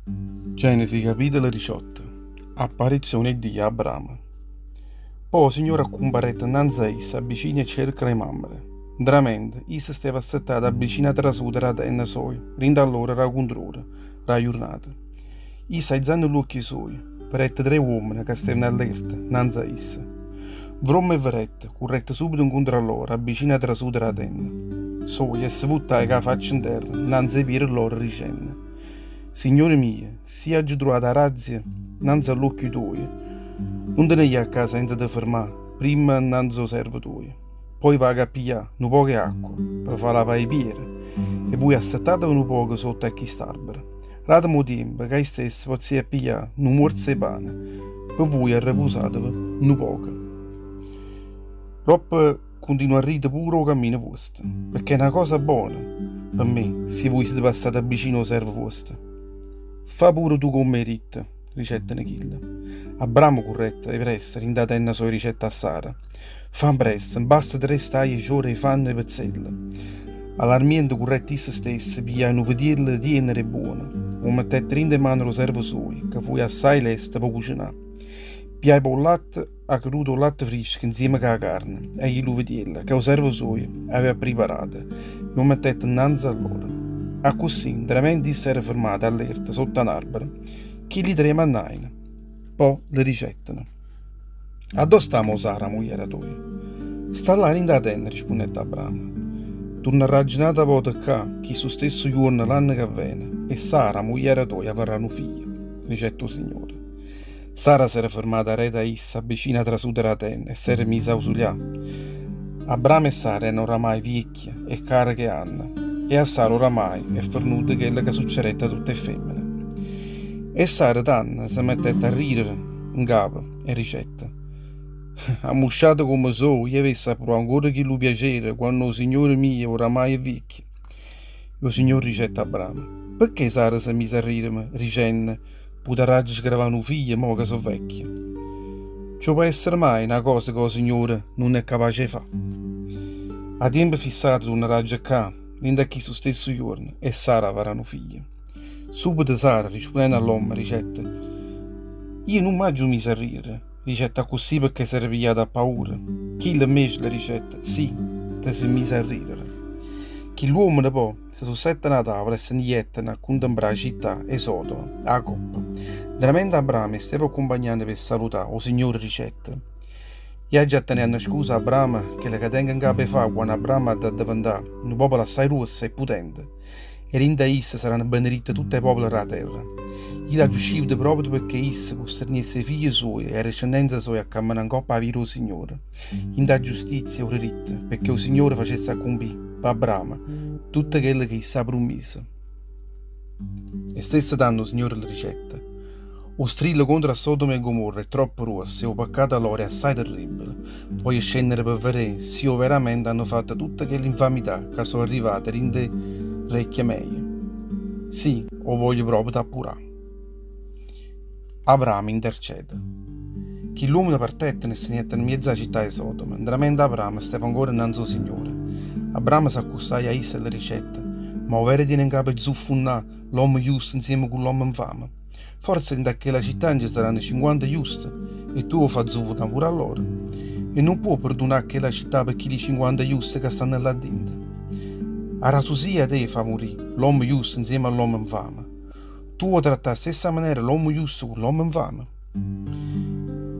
Genesi capitolo 18 Apparizione 'e Dio a Abramo Po' 'o Signore accumparette 'nnanze a isso abbicino 'e cercole 'e Mamre. Ntramente, isso steva assettato abbicino 'a trasuta d' 'a tenna soja, dint' 'a ll'ora d' 'a cuntrora d' 'a jurnata. Isso aizanno ll'uocchie suoje, vedette tre uommene ca stevano allerta 'nnanze a isso. Vromma 'e vedette, currette subito 'ncontro a loro abbicino 'a trasuta d' 'a tenna soja e se vuttaje cu 'a faccia 'nterra 'nnanze 'e piede lloro dicenno, Signore mio, si aggio truvato 'a grazia 'nnanze a ll'uocchie tuoje, nun te ne jì 'a ccà senza te fermà primma 'nnanze 'o servo tuojo. Poi vaco a piglià nu poco 'e acqua pe fa lavà 'e piede e vuje assettateve nu poco sotto a chist'arbero. Dateme 'o tiempo ca i' stesso pozzo ì a piglià nu muorzo 'e pane pe vuje arrepusateve nu poco. Doppo cuntinuarrite pure 'o cammino vuosto, pecché è na cosa bona pe me si vuje site passate vicino 'o servo vuosto. Fa pure tu comm' 'e ditto, dicetteno chille. Abramo currette 'e pressa dint' 'a tenna soja dicette a Sara, Fa ampressa, 'mpasta tre staie 'e ciore 'e fanno 'e pezzelle. All'armiento currette isso stesso, pigliaje nu vetiello tiennero e buono, 'o mettette dint' 'e mane d' 'o servo suojo, ca fuje assaje lesto p' 'o cucenà. Pigliaje po' 'o latte acruto 'o latte frisco 'nzieme cu 'a carne e chillu vetiello ca 'o servo suojo aveva priparato e 'o mettette 'nnanze a lloro. Accussì, 'ntramente isso era fermato allerta sotto a n'arbero, chilli tre mannajeno. Po' le dicetteno. Addò sta mo Sara, 'a mugliera toja? Sta là dint' 'a tenda, rispunnette Abramo. Turnarraggio n'ata vota ccà, chistu stesso juorno l'anno che vene, e Sara, 'a mugliera toja, avarrà nu figlio, dicette 'o Signore. Sara s'era fermata areto a isso, abbicino 'a trasuta d' 'a tenda, e s'era misa a ausulià. Abramo e Sara erano oramai viecchie e càreche 'e anne, e a Sara oramai è fernuto chello ca succerette a tutt' 'e femmene. E Sara tanno se mettette a rirere 'ncapo e dicette, Ammusciata comme so', io avesse 'a pruvà ancora chillu piacere quanno 'o signore mio oramai è viecchio. E 'o signore dicette a Abramo, Pecché Sara s'è misa a rireme, dicenne, Putarraggio sgravà nu figlio mo ca so' vecchio? Ce po' essere mai na cosa ca 'o Signore nun è capace 'e fa'? A tiempo fissato turnarraggio ccà, dint' a chistu stesso juorno, e Sara avarrà nu figlio. Subito Sara, rispunnenno a ll'ommo, dicette, Io nun m'aggio miso a rirere, dicette accussì pecché s'era pigliata appaura. Chillo invece le dicette, Sì, te si' misa a rirere. Chill'uommene po' se susetteno 'a tavola e se ne jetteno a cuntemprà 'a città 'e Sodoma 'a coppa. Ntramente Abramo 'e steva accumpagnanno pe' salutà, 'o Signore dicette, I' aggi' 'a tenè annascuso a Abramo chello ca tengo 'ncapa 'e fà quanno Abramo ha da addeventà nu popolo assaje gruosso e putente. E dint' a isso saranno beneritte tutt' 'e popole d' 'a terra. Io l'aggio scivuto proprio pecché isso custerniesse 'e figlie suoje e 'a discendenza soja a cammenà 'ncopp' 'a via d' 'o Signore, dint' 'a giustizia e 'o deritto, pecché 'o Signore facesse accumpì, p' Abramo, tutto chello che isso ha prummiso. E stesso tanno 'o Signore le dicette, 'O strillo contro a Sodoma e Gomorra è troppo gruosso e 'o peccato loro è assaje terribile. Voglio scennere pe verè si overamente hanno fatto tutte chelle infamità ca so' arrivate dint' 'e recchie meje. Sì, 'o voglio proprio appurà. Abramo intercede. Chill'uommene partetteno e se ne jettero 'mmiezzo 'a città 'e Sodoma, 'ntramente Abramo steva ancora 'nnanze 'o Signore. Abramo s'accustaje a isso e le dicette, Ma overo tiene 'ncapa 'e zuffunnà l'ommo justo 'nzieme cu l'ommo 'nfame? Forze dint' a chella città nce saranno 50 juste e tu vuò fa zuffunnà pure a loro? E nun può perdunà a chella città pe chilli 50 juste ca stanno là dinto? Arrasusia te fa murì l'ommo justo 'nzieme a l'ommo 'nfame. Tu vuò trattà 'a stessa manera l'ommo justo cu l'ommo 'nfame?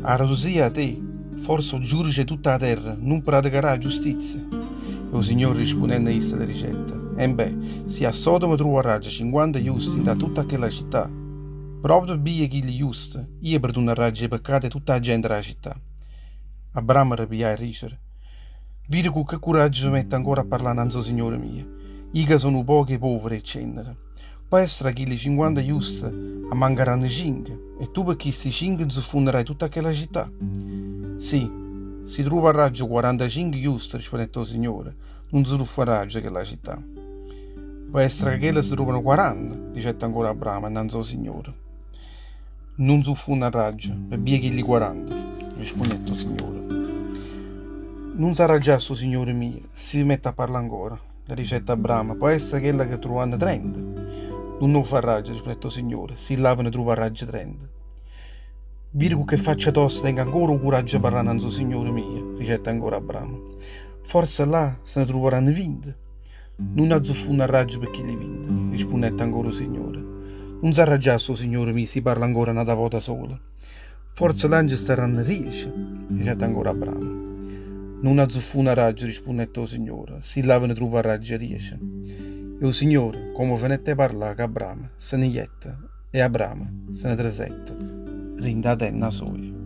Arrasusia te, forse 'o giudice 'e tutta 'a terra nun praticarà 'a giustizia? E 'o Signore rispunnenno a isso le dicette, Embè, si a Sodoma truvarraggio 50 justi 'int'a tutta chella città, proprio pe bbia 'e chilli justi, io perdunarraggio 'e peccate 'e tutta 'a gente d' 'a città. Abramo repigliaje a dicere, Vide cu che curaggio se mette ancora a parlà 'nnanze 'o Signore mio, io ca so' nu poco 'e povere e cennere. Pò essere ca chilli 50 juste ammancaranno cinche, e tu pe chisti cinche zuffunnerai tutta chella città? Sì, si truvarraggio 45 juste, risponnette 'o Signore, nun zuffunarraggio chella città. Pò essere ca chelle se trovano 40, dicette ancora Abramo annanze 'o Signore. Nun zuffunarraggio pe bbia 'e chilli 40, rispunnette 'o Signore. Nun s'arraggiasse 'o Signore mio si se mette a parlà ancora. Le dicette Abramo, pò essere chella che truvanno 30. Nun 'o farraggio, rispunnette 'o Signore, si là ve ne truvarraggio 30. Vire cu che faccia tosta tengo ancora 'o curaggio 'e parlà 'nnanze 'o Signore mio, dicette ancora Abramo. Forse là se ne truvaranno 20. Nun azzuffunnarraggio pe chilli 20, rispunnette ancora 'o Signore. Nun s'arraggiasse 'o Signore mio si parlo ancora n'ata vota sola. Forze là nce starranno diece, dicette ancora Abramo. Nun azzuffunarraggio, rispunnette 'o Signore, si là ve ne truvarraggio diece. E 'o Signore, comme fenette 'e parlà cu Abramo, se ne jette, e Abramo se ne trasette dint' 'a tenna soja.